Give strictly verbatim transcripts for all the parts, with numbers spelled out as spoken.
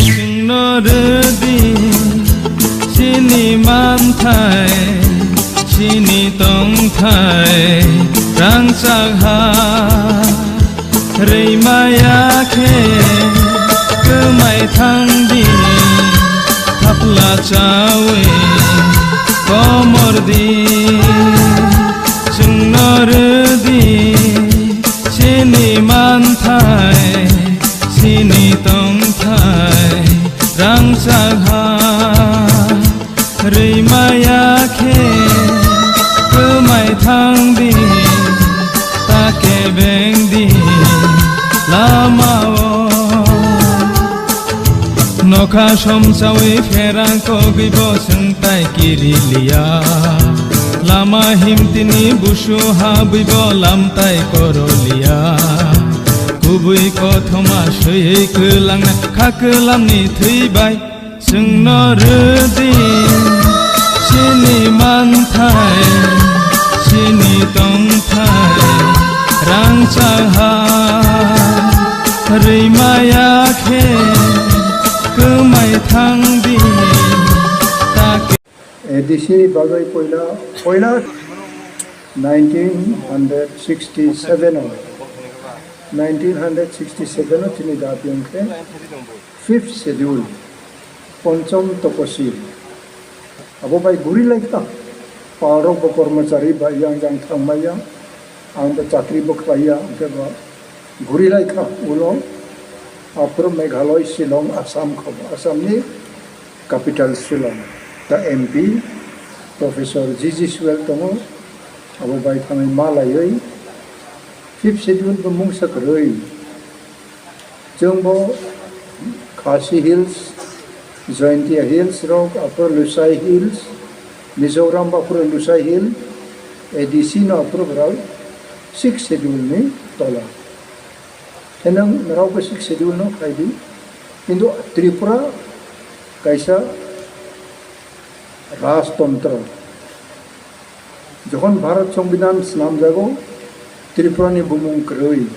Chwngno rwdi chini manthai, chini tongthai rangchak ha. Rwi maya khe kwmai thangdi, thapla chawi komordi. Chwngno rwdi chini manthai, chini tongthai rangchak ha. Rwi maya khe kwmai thangdi, ta kebengdi lamao. Nokha somsawi pherang kogwi bo chwng tai kiri liya. Lama himtini busu habwi bo lamtai koro liya. Kubui kothoma swiwi kwlangna kha kwlamni thwi bai. Chwngno rwdi chini manthai, chini tongthai rangchak ha. Rwi maya khe kwmai thangdi, ta khe A D C ni bagwi poila, poila nineteen hundred sixty-seven o, nineteen hundred sixty-seven o chini dabi wngkhe fifth schedule, ponchom toposil. Abo bai guri lai kha. Palrok bo kormochari bai yang yang thangmai yang. Ang bo chakri bo khlai ya, hwnkhe bo guri lai kha. Ulo aphuru Meghalaya, Shillong, Assam khobo, Assam ni capital Shillong. Ta M P Professor G G Swell tongo, abo bai thangwi ma laiwi fifth schedule bo mungsa kwrwi. Chwng bo Khasi Hills, Jaintia Hills rok, aphuru Lushai Hills, Mizoram aphuru Lushai Hill, A D C no aphuru bwrwi sixth schedule ni tola. Khe nwng norok bo sixth schedule no khlai di. Kintu Tripura kaisa rajtontro. Jokhon Bharat Songbidan swnamjago, Tripura ni bumung kwrwi.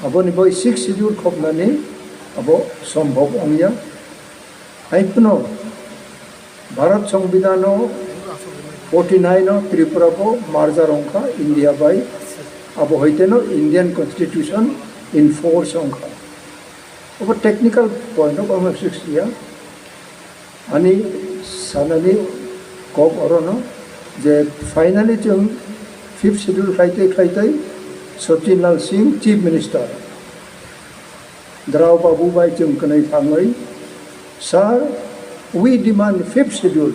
Aboni bai sixth schedule khopnani abo sombhob wngya. Hai phano Bharat Songbidan o forty nine o Tripura bo merger wngkha India bai, abo hoite no Indian Constitution in force wngkha. Abo technical point o bangla six ya. Ani sanani kok orono je finally chwng fifth schedule khlaitwi khlaitwi Sachin Lal Singh Chief Minister. Drao Babu bai chwng kwnwi thangwi, "Sir, we demand fifth schedule."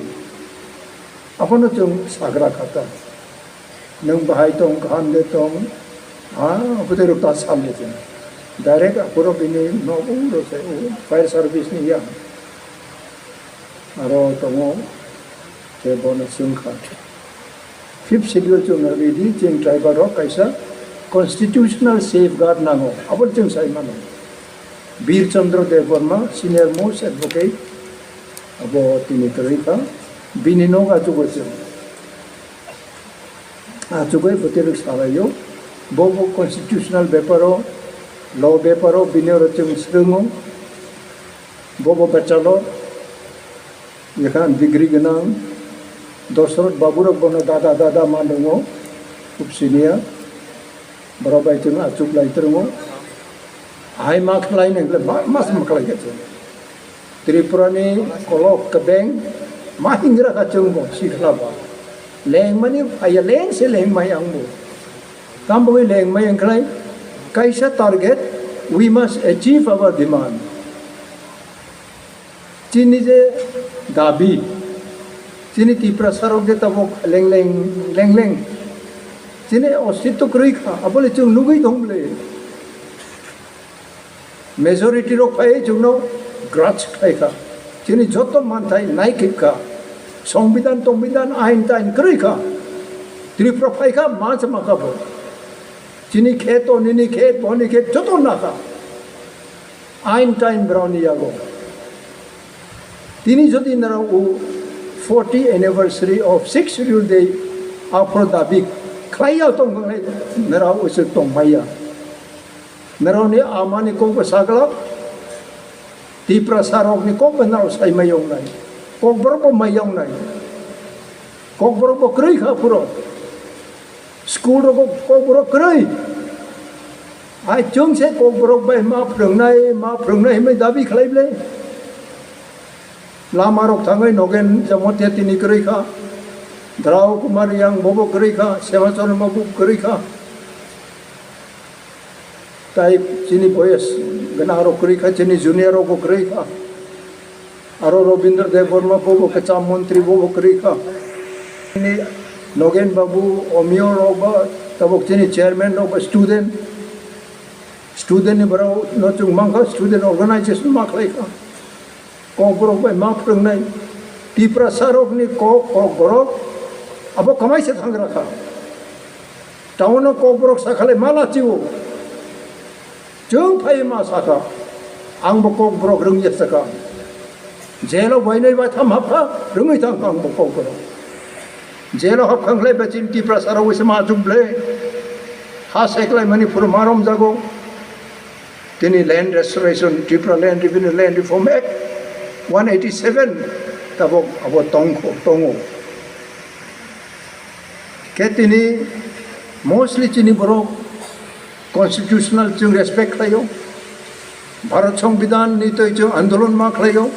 Abono chwng sagra kha ta. Nwng bahai tong, kaham de tong, ha, bwtwi rok ta sal de chwng. Direct aphuru bini nok u rw se, u fire service ni yang. Aro tongo, tei bono swngkha. Fifth schedule chwng rwdi, chwng tribal rok kaisa constitutional safeguard nango, abo chwng sai mano. Bir Chandra Debbarma, senior most advocate, abo tini kwrwi kha, bini nok achukgo chwng. Achugwi bwtwi rwk salaio, bo bo constitutional beparo, law beparo bini oro chwng swrwngo, bo bo bachelor, ekha degree gwnang, Dosrot baburok bono dada dada ma nwngo, khub siniya, borok bai chwng achuk lai twrwngo, hai ma khlai nang le ma ma se ma khlai kha chwng. Tripura ni kolok kebeng ma hingra kha chwng bo sikla ba. Lengmani phaiya leng se lengmai ang bo. Tam bo lengmai ang khlai kaisa target, we must achieve our demand. Chini je dabi, chini Tiprasa rok je tabok leng leng, leng leng. Chini ostitto kwrwi kha, abole chwng nugwi tong bole. Majority rok phai chwngno grudge khlai kha. Chini joto manthai naikhip kha. Songbidan tongbidan ain tain kwrwi kha. Tripura phai kha ma se ma kha bo. Chini kheto, nini khet, boni khet joto na kha. Ain tain broni yago. Tini jodi narao forty anniversary of sixth schedule day aphro dabi khlai ya tong kha nai narao usu tong maya. Narao ni amani kok ba sagla, Tiprasa rok ni kok ba narao sai mayong nai, kok borok bo mayong nai, kok borok bo kwrwi kha phuro, school rok kok borok kwrwi, ai chwng se kok borok bai ma phwrwng nai, ma phwrwng nai hwnwi dabi khlai ble. Lama rok thangwi Nogen Jamatia tini kwrwi kha, Drao Kumar Yang bobo kwrwi kha, Sema Chorma bo kwrwi kha. Tai chini boyes gana aro kwrwi kha, chini junior rok bo kwrwi kha. Aro Rabindra Debbarma bo bo kwcham montri bo bo kwrwi kha. Chini Nogen Babu, Omiyo rok ba tabok chini chairman rok ba student. Student ni borok no chwng mankha, student organization ma khlai kha. Kokborok bai ma phwrwngnai, Tiprasa rokni kok, kokborok abo kwmaisa thangra kha. Town o kokborok sakhalai ma lachio. Chwng phai ma sakha, ang bo kokborok rwngya sakha. Jail o bainai baitham hapkha, rwngwi thangkha ang bo kokborok. Jail o hapkha khlai bachin Tiprasa rok wisa ma achuk ble. Ha seklai mani phuru ma romjago. Tini Land Restoration, Tripura Land Revenue, Land Reform Act one eighty seven tabok abo tongkho, tongo. Khe tini mostly chini borok constitutional chwng respect khlaio, Bharat Songbidan ni twi chwng andolon ma khlaio,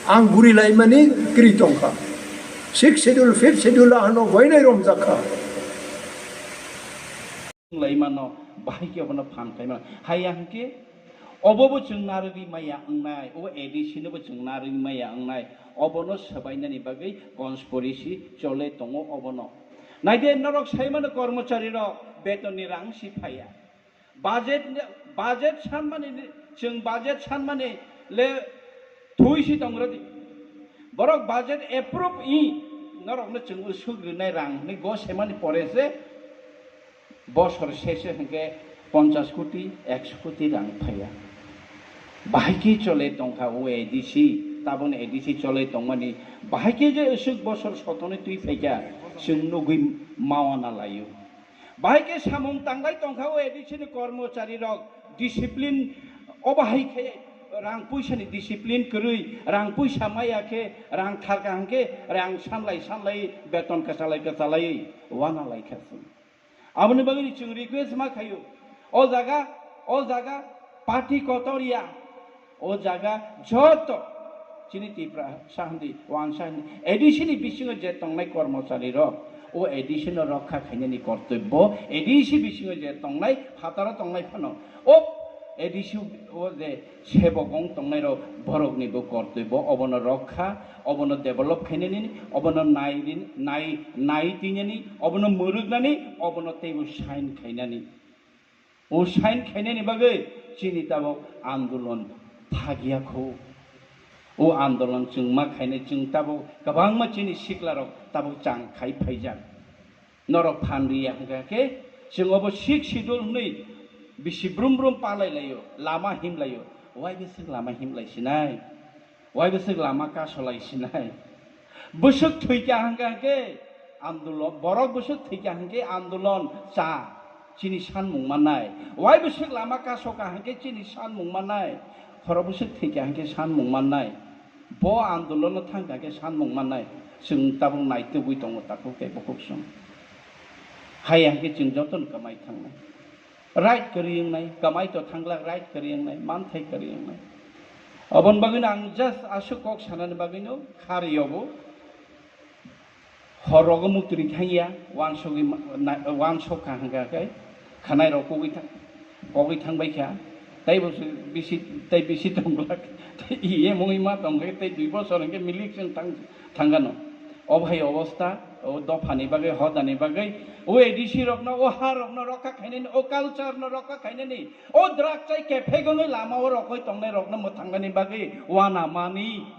ang guri laimani kwrwi tongkha. Sixth Schedule, Fifth Schedule ano boinai romjak kha. Lai mano, bahai khe obono phan khai mano. Haya hwnkhe, obo bo chwng narwgwi maya wngnai, obo A D C no bo chwng narwgwi maya wngnai, obono swbainani bagwi conspiracy chole tongo obono. Naide norok sai mano kormochari rok betonni rang si phaiya. Budget, budget sanmani ni, chwng budget sanmani le thui si tong rwdi. Borok budget approve i norokno chwng usuk rwnai rang hwnwi go semani pore se bosor sese hwnkhe ponchash koti, ekso koti rang phaiya. Bahai khe chole tongkha o A D C, taboni A D C chole tongmani bahai khe je usuk bosor sotoni twi phaikha chwng nugwi mawana laio. Bahai khe samung tanglai tongkha o A D C ni kormochari rok discipline o bahai khe rang puisa ni discipline kwrwi, rang puisa maya khe rang tharka hwnkhe rang sanlai sanlai beton kwchalai kwchalai wana lai kha chwng. Aboni bagwi chwng request ma khaio, o jaga, o jaga party kotor ya, o jaga joto chini Tipra sa hindi, wangsa hindi, A D C ni bisingo je tongnai kormochari rok, o A D C no rokha khainani kortobbo, A D C bisingo je tongnai, phataro tongnai phano, o A D C o je sebok wng tongnai rok, borok ni bo kortobbo, obono rokha, obono develop khainani, obono nai rin-, nai, nai twinani, obono mwrwknani, obono teibo sign khainani. O sign khainani bagwi chini tabok andolon thagya kho. O andolon chwng ma khainai, chwng tabok kwbangma chini sikla rok tabok chang khai phaijak. Norok phan riya hwnkha khe chwng obo Sixth Schedule hwnwi bisi brum brum palai laio, lama him laio. Wai bwswk lama him lai sinai? Wai bwswk lama kaso lai sinai? Bwswk thwikha hwnkha khe andolon, borok bwswk thwikha hwnkhe andolon cha chini sanmung mannai. Wai bwswk lama kaso kha hwnkhe chini sanmung mannai. Khoro bwswk thwikha hwnkhe sanmung mannai. Bo andolono thangkha khe sanmung mannai, chwng tabuk naitugwi tongo takhuk tei bukhuk chwng. Haya hwnkhe chwng jotono kwmai thangnai. Right kwrwi wngnai, kwmai to thangla right kwrwi wngnai, manthai kwrwi wngnai. Oboni bagwino ang just aswk kok sanani bagwino kha rwio bo. Hor rogo muktwi thangya, wansogwi ma-, na-, wansok kha hwnkha khe, khwnai rok kogwi thang-, kogwi thangbai kha, tei bo se bisi, tei bisi tong glak, tei E M wngwi ma tong khe, tei dui bosor hwnkhe milik chwng thang-, thangano. Obo hai obostha, O dophani bagwi, hodani bagwi, o A D C rokno, o ha rokno rokha khainani, o culture no rokha khainani, o drug chai kephek wngwi lama o rokoi tongnai rokno mwthangnani bagwi uanamani.